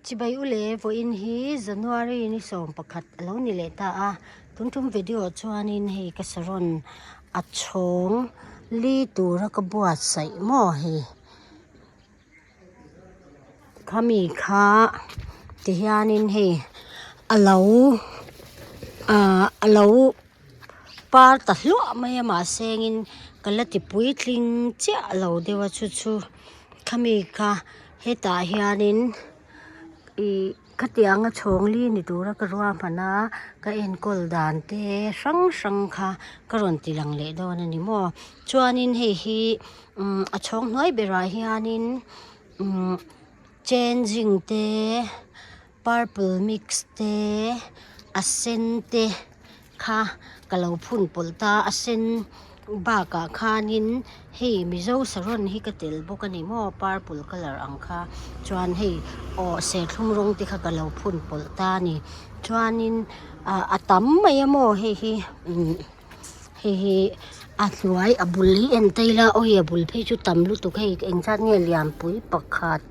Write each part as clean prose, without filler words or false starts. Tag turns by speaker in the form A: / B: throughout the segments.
A: Chibai u le, vawiin hi January ni 11 a lo ni leh ta a, tun tum video chuanin hei ka saron a chhawng li tura ka buatsaih maw hei. Khami kha tihianin hei a lo ah a lo par ta hluah mai a mahse engin ka la ti puitling chiah lo deuh a chu chu khami kha hetah hianin ih khatianga chhawng li ni tura ka ruahman a ka enkawl dan te hrang hrang kha ka rawn ti lang leh dawn a ni maw chuanin hei hi umm a chhawng hnuai berah hianin umm changing te purple mix te a sen te kha ka lo phun pawlh ta a sen bakah khanin hei mizo saron hi ka tel bawk a ni maw purple colour ang kha chuan hei aw serthlum rawng te kha ka lo phun pawlh ta a ni chuanin ah a tam mai a maw hei hi umm. Hei hi a hnuai a bul hi en ta ila aw hei a bul phei chu tam lutuk hei engzat nge lianpui pakhat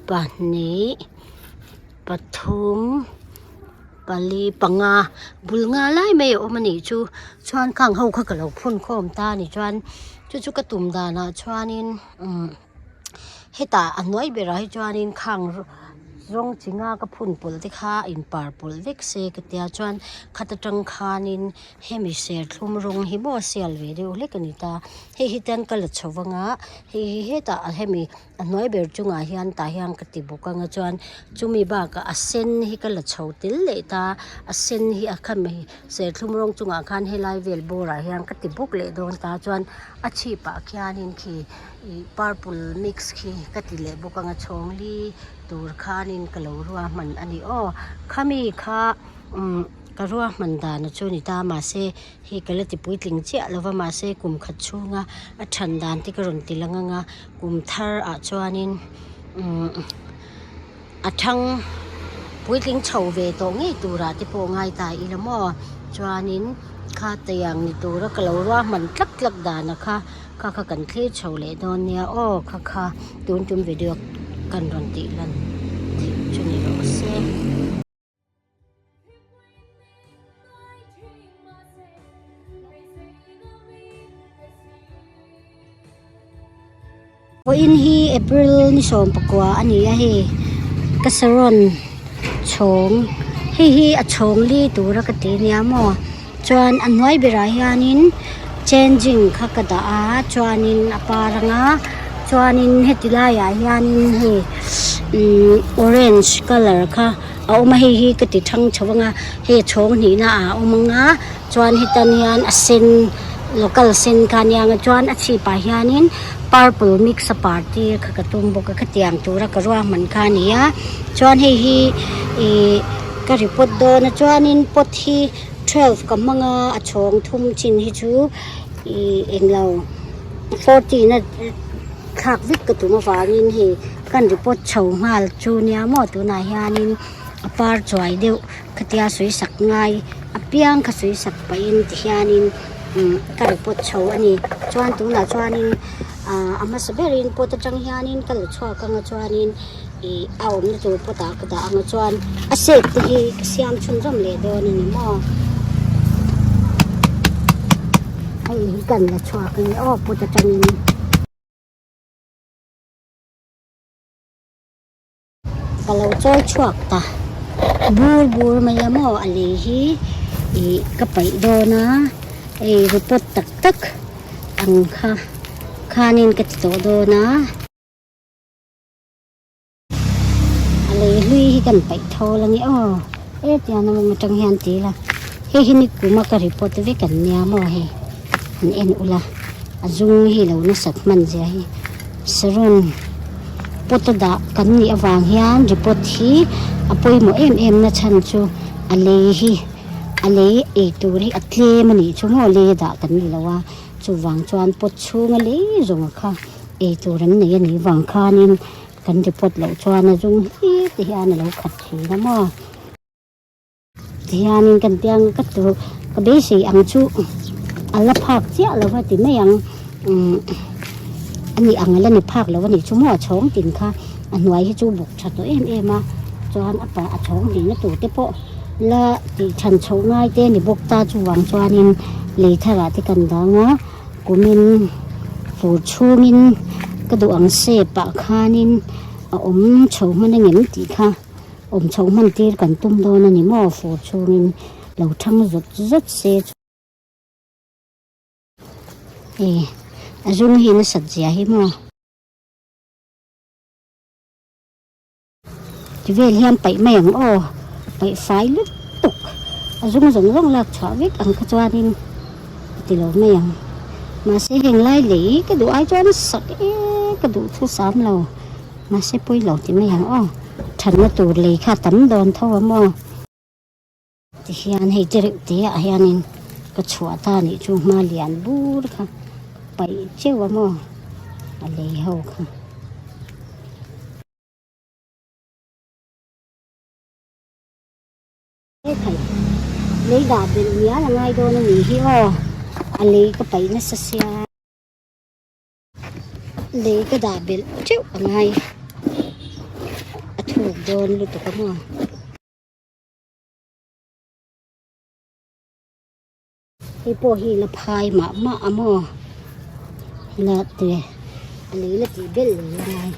A: pahnih pathum pali panga bul nga lai mai a awm a nih chu chuan khang ho kha ka lo phun khawm ta a ni chuan chu chu ka tum danah chuanin umm. Hetah a hnuai berah hi chuanin khang rawng chi nga ka phun pawlh te kha a inpar pawlh vek se ka tia chuan khat atang khanin hemi serthlum rawng hi maw sial ve deuh hlek a ni ta hei hi tan ka la chho vang a hei hi hetah hemi a hnuai ber chungah hian tah hian ka ti bawk ang a chuan chumi bakah a sen hi ka la chho tel leh ta a sen hi a khami serthlum rawng chungah khan helai vel bawrah hian ka ti bawk leh dawn ta chuan a chhipah khianin khi. Ih purple mix khi ka ti leh bawk ang a chhawng li tur khanin ka lo ruahman a ni aw khami kha umm ka ruahman dan chu a ni ta mahse hei ka la ti puitling chiah lo va mahse kum khat chhunga a than dan te ka rawn ti lang ang a kum thar ah chuanin umm a thang puitling chho ve tawh ngei turah te pawh ngai ta ila maw chuanin kha tiang ni tura ka lo ruahman tlak tlak dan a kha. Kha kha kan thlir chho leh dawn nia aw kha kha tun tum video kan rawn tih lan theih chu ni rawh se. Vawiin hi April ni 19 a ni a hei ka saron chhawng hei hi a chhawng li tura ka ti nia maw. Chuan a hnuai berah hianin changing kha ka dah a chuanin a par anga chuanin heti laiah hianin hei ihh orange colour kha a awm a hei hi ka ti thang chho anga hei a chhawng hnihna ah a awm anga chuan hetan hian a sen local sen kha a nia ang a chuan a chhipah hianin purple mix a par tir kha ka tum bawk a khatiang tura ka ruahman kha a ni a chuan hei hi ihh ka report dawn a chuanin pot hi. 12 ka hmang a a chhawng thum chin hi chu ih englo 14 a thlak vek ka tum avangin hei kan report chho nghal chu nia maw tunah hianin a par chuai deuh khatia sawi sak ngai apiang kha sawi sak pahin tihianin umm ka report chho a ni chuan tunah chuanin ah a hmasa berin pot atang hianin ka la chhuak anga chuanin. Ih a awmna tur pot ah ka dah ang a chuan a shape te hi ka siam chhunzawm leh dawn a ni maw hei hi kan la chhuak a ni aw pot atangin. Ka lo chawi chhuak ta bur bur mai a maw a lei hi ih ka paih dawn a hei report tak tak ang kha khanin ka ti tawh dawn a. A lei hlui hi kan paih thawl a ni aw he tiang a mawng atang hian ti ila hei hi nikum a ka report vek an nia maw hei han en ula a zung hi lo nasat hman zia hi saron pot a dah kan nih avang hian report hi a pawimawh em em na chhan chu a lei hi a lei ei tur hi a tlem a nih chu maw lei a dah kan ni lo a chuvang chuan pot chhunga lei zawng a kha. Ei tur an nei a nih vang khanin kan report loh chuan a zum hlir te hian a lo khat thin a maw. Tihianin kan tiang ka tur ka beisei ang chu a la phak chiah lo va ti mai ang umm a nih ang a la ni phak lo a nih chu maw a chhawng tin kha. A hnuai hi chu buk tha tawh em em a chuan a pah a chhawng hlihna tur te pawh la tih than chhoh ngai te a ni bawk ta chuvang chuanin lei tharah te kan dang a kumin fur chhungin ka duh ang shape ah khanin a awm chho hman ang em tih kha awm chho hman tir kan tum dawn a ni maw fur chhungin lo thang zawt zawt se. Hei a zum hi nasat zia hi maw. Ti vel hian paih mai ang aw paih fai lutuk a zum zawng zawng lak chhuah vek ang kha chuanin ka ti lo mai ang mahse heng lai lei ka duh ai chuan sak e ka duh thu sam lo mahse pawi lo ti mai ang aw thanna tur lei kha tam dawn tho a maw. Tihian hei te reuh te ah hianin ka chhuah ta nih chu hma lian bur kha paih teuh a maw a lei ho kha. He thei lei dah belh mial a ngai dawn a nih hi aw a lei ka paih nasa sia lei ka dah belh teuh a ngai a thuk dawn lutuk a maw. Hei pawh hi la phai mah mah a maw la te a lei la tih belh leh a ngai.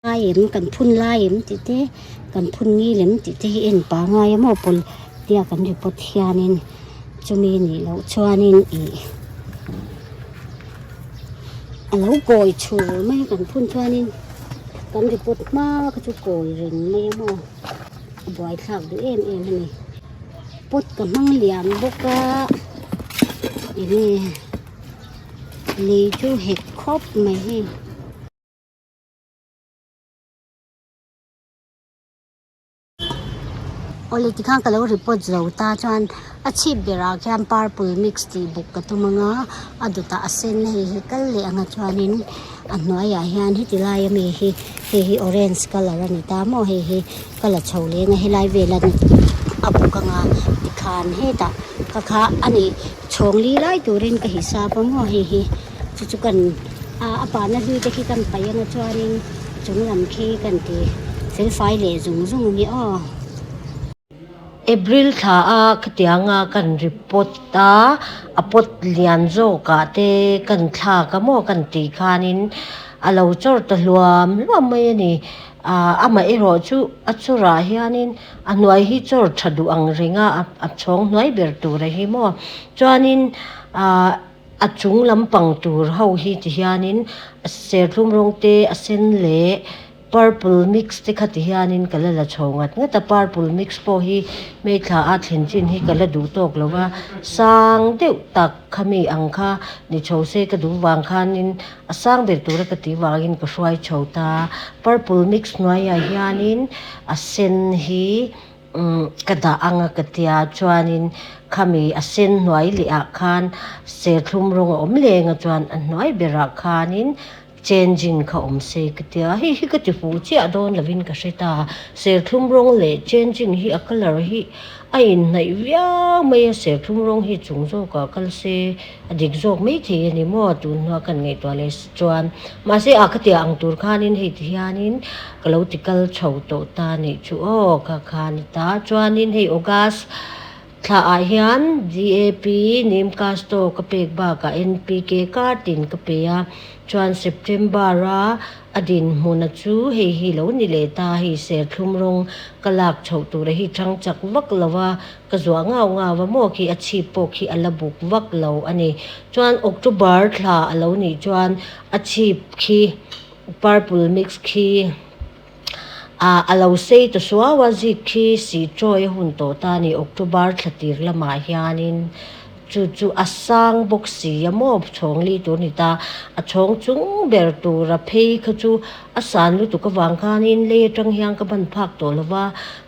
A: Lai em kan phun lai em tih te kan phun ngil em tih te hi en pah ngai a maw pawl tia kan report hianin chumi nih loh chuanin ih a lo kawi chhur mai a kan phun chuanin kan report hma kha chu kawi reng mai a maw a buaithlak duh em em a ni pot ka hmang liam bawk a enge lei chu hek khawp mai hei. Awle tikhan ka lo report zo ta chuan a chhip berah khian purple mix tih buk ka tum ang a a dawtah a sen hei hi kal leh ang a chuanin a hnuaiah hian heti lai ami hi hei hi orange colour a ni ta maw hei hi ka la chho leng a helai vela a buk anga tikhan hetah kha kha a nih chhawng li lai turin ka hisap a maw hei hi chu chu kan a pahna hlui te khi kan paih anga chuanin chung lam khi kan ti fel fai leh zung zung ang i aw.
B: April thla a khatianga kan report a, a pot lian zawkah te kan thlak a maw kan tih khanin a lo chawr ta hluam hluam mai a ni. Amaherawh chu a chawrah hianin a hnuai hi chawr tha duh ang reng a, a chhawng hnuai ber tur a hi maw. Chuanin ah. A chung lampang tur ho hi ti hianin serthlum rawng te a sen leh purple mix te kha ti hianin ka la la chho ngat ngat a purple mix pawh hi hmeithla a thlen chin hi ka la duh tawk lo va sang deuh tak khami ang kha ni chho se ka duh vang khanin a sang ber tura ka tih vangin ka hruai chho ta purple mix hnuaiah hianin a sen hi. Umm ka dah ang a ka tia chuanin khami a sen hnuai leh ah khan serthlum rawng a awm leng a chuan a hnuai berah khanin changing kha awm se ka tia hei hi ka ti fuh chiah dawn lovin ka hre ta serthlum rawng leh changing hi a colour hi a inhnaih viau mai a serthlum rawng hi chung zawkah kal se a dik zawk maithei a ni maw tun hnua kan ngaihtuah leh chuan mahse ah khatiang ang tur khanin hei ti hianin ka lo ti kal chho tawh ta nih chu aw kha kha ni ta chuanin hei August thla ah hian DAP Nimcasto ka pek bakah NPK kar tin ka pe a chuan September a A dinhmuna chu hei hi lo ni leh ta, hei serthlum rawng ka lak chhoh tura hi chang chak vak lo a, ka zuah ngau ngau a maw khi a chhip pawh khi a la buk vak lo a ni. Chuan October thla a lo nih chuan a chhip khi purple mix khi ah a lo sei ta suau a, zik khi sih chawi a hun tawh ta a ni October thla tir lamah hianin. Chu chu a sang bawk si a maw chhawng li tur a ni ta, a chhawng chung ber tura phei kha chu a san lutuk avang khanin lei atang hian ka ban phak tawh lo va,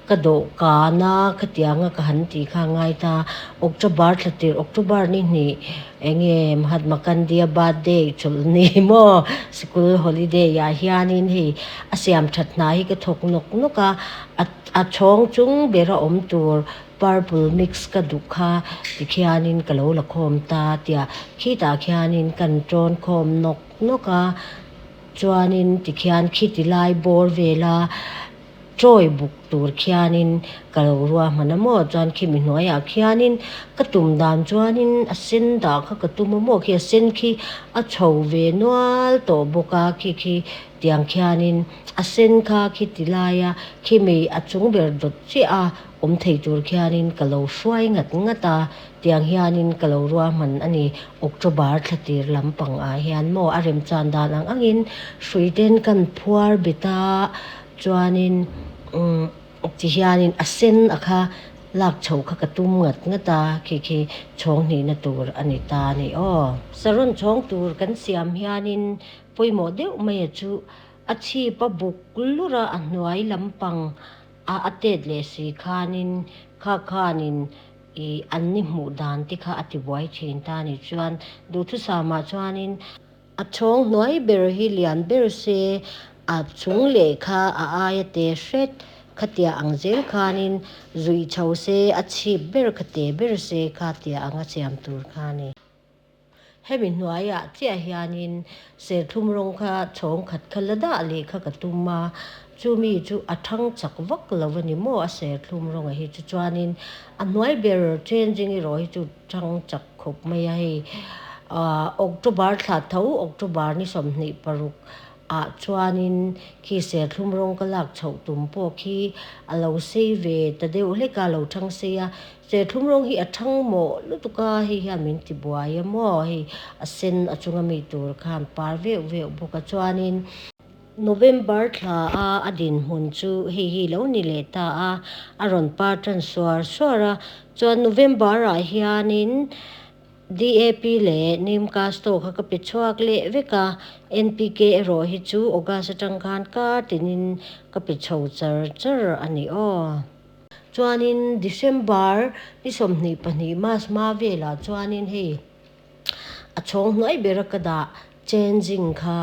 B: ka dawhkan a khatianga ka han tih kha a ngai ta. October thla tirh October ni hnih eng nge Mahatma Gandhi-a birthday chawlh ni maw sikul holiday ah hianin hei a siam that hna hi ka thawk nawk nawk a, a chhawng chung bera awm tur Purple mix ka duh kha tikhianin ka lo la khawm ta tia khitah khianin kan tawn khawm nawk nawk a chuanin tikhian khiti lai bawr vela chawi buk tur khianin ka lo ruahman a maw chuan khimi hnuaiah khianin ka tum dan chuanin a sen dah kha ka tum a maw khi a sen khi a chho ve nual tawh bawk a khi khi tiang khianin a sen kha khiti laia khimi a chung ber dawt chiah a awm thei tur khianin ka lo hruai ngat ngat a tiang hianin ka lo ruahman a ni October thla tir lampang ah hian maw a remchan dan ang angin hrui ten kan phuar bet a chuanin umm ti hianin a sen a kha lak chhoh kha ka tum ngat ngat a khi khi chhawng hnihna tur a ni ta a ni aw. Saron chhawng tur kan siam hianin pawimawh deuh mai a chu a chhip a buk lur a a hnuai lampang a a tet leh si khanin kha khanin ih an ni hmuh dan te kha a tibuai thin ta a ni chuan duhthusam ah chuanin A chhawng hnuai ber hi lian ber se, a chung leh kha a aia te hret khatia ang zel khanin zuih chho se, a chhip ber kha te ber se kha tia anga siam tur kha a ni. Hemi hnuaiah chiah hianin serthlum rawng kha chhawng khat kha la dah leh kha ka tum a, chumi chu a thang chak vak lo a ni maw a serthlum rawnga hi chu chuanin a hnuai ber changing erawh hi chu thang chak khawp mai a hei ahh October thla tho October ni 26 ah chuanin khi serthlum rawng ka lak chhoh tum pawh khi a lo sei ve ta deuh hlek a lo thang sei a serthlum rawng hi a thang mawh lutuk a hei hian min ti buai a maw hei a sen a chunga mi tur khan par veuh veuh bawk a chuanin. November thla a a dinhmun chu hei hi lo ni leh ta a, a rawn par tan suar suar a, chuan November ah hianin DAP leh Nimcasto kha ka pe chhuak leh vek a, NPK erawh hi chu August atang khan kar tinin ka pe chho char char a ni aw. Chuanin December ni 22 Mas hma velah chuanin hei. A chhawng hnuai bera ka dah changing kha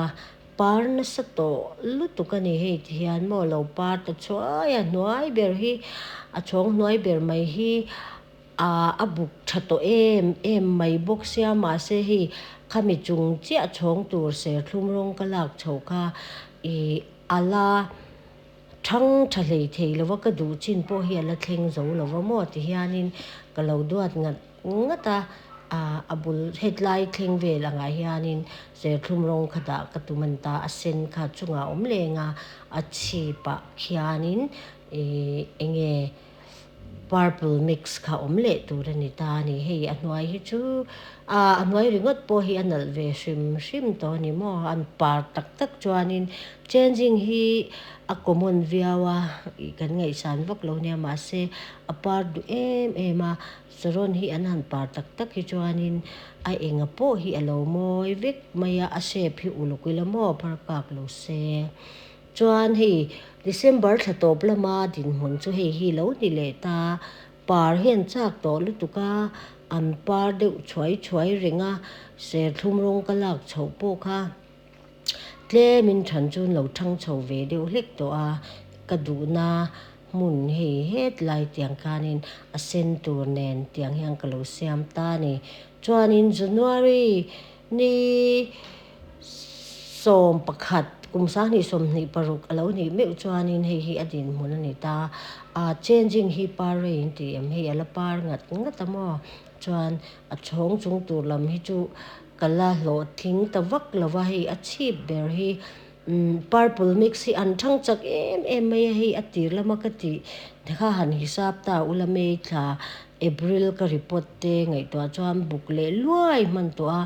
B: par nasa tawh lutuk a ni hei ti hian maw lo par ta chhuai a hnuai ber hi a chhawng hnuai ber mai hi ah a buk tha tawh em em mai bawk sia mahse hei khami chung chiah chhawng tur serthlum rawng ka lak chhoh kha ih a la Thang tha hlei thei lova ka duh chin pawh hi a la thleng zo lova maw ti hianin ka lo duat ngat ngat a, ah a bul hetlai thleng vel angah hianin serthlum rawng kha dah ka tum a ni ta, a sen kha chungah a awm leng a, a chhipah khianin ih eng nge purple mix kha awm leh tur a ni ta a ni, hei a hnuai hi chu ah a hnuai ringawt pawh hi a nalh ve hrim hrim tawh a ni maw, an par tak tak chuanin changing hi a common viau a ih kan ngaihsan vak lo nia mahse a par duh em em a saron hi an han par tak tak hi chuanin a enga pawh hi a lo mawi vek mai a a shape hi uluk ila maw phar kak lo se. Chuan hei December thla tawp lama dinhmun chu hei hi lo ni leh ta, par hi an chak tawh lutuk a, an par deuh chhuai chhuai reng a, serthlum rawng ka lak chhoh pawh kha tlemin than chu an lo thang chho ve deuh hlek tawh a, ka duhna hmun hei het lai tiang khanin a sen tur nen tiang hian ka lo siam ta a ni. Chuanin January ni. 11 kum 2026 a lo nih meuh chuanin hei hi a dinhmun a ni ta a changing hi par rei in tih em hei a la par ngat ngat a maw chuan a chhawng chung tur lam hi chu ka la hlawhtling ta vak lo va hei a chhip ber hi umm purple mix hi an thang chak em em mai a hei a tir lama ka tih kha han hisap ta ula May thla April ka report te ngaihtuah chuan buk leh luai hman tawh a,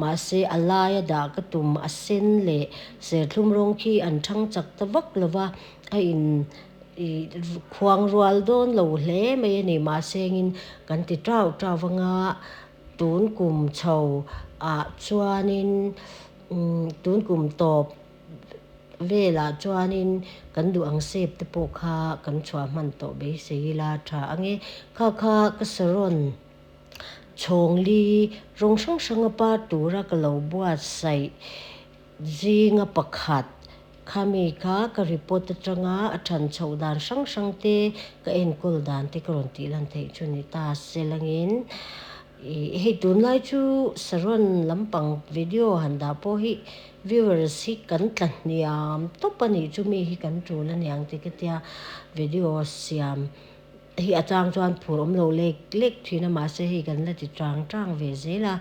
B: mahse a laia dah ka tum a sen leh serthlum rawng khi an thang chak ta vak lo va, a in ih khuang rual dawn lo hle mai a ni. Mahse engin kan ti tau tau anga tun kum chho ah chuanin umm tun kum tawp Velah chuanin kan duh ang sep te pawh kha kan chhuah hman tawh beisei ila tha ange. Kha kha ka saron chhawngli rawng hrang hranga par tura ka lo buatsaih zinga pakhat khami kha ka report atanga a than chhoh dan hrang hrang te ka enkawl dan te ka rawn tih lan theih chu ni ta selangin ih hei tunlai chu saron lampang video han dah pawh hi. Viewers hi kan tla hniam tawp a nih chu mi hi kan tul a niang ti ka tia video siam hi a chang chuan phur awm lo lek lek thin a mahse hei kan la ti chang chang ve zel a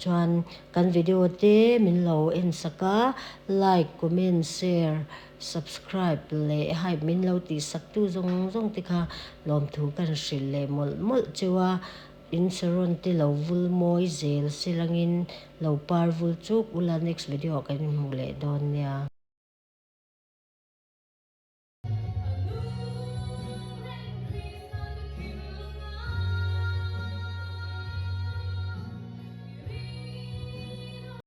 B: chuan kan video te min lo en sak a like comment share subscribe leh hype min lo tih sak tu zawng zawng te kha lawmthu kan hrilh leh mawlh mawlh cheu a. In saron te lo vul mawi zel se langin lo par vul chuk ula next video ah kan inhmuh leh dawn nia.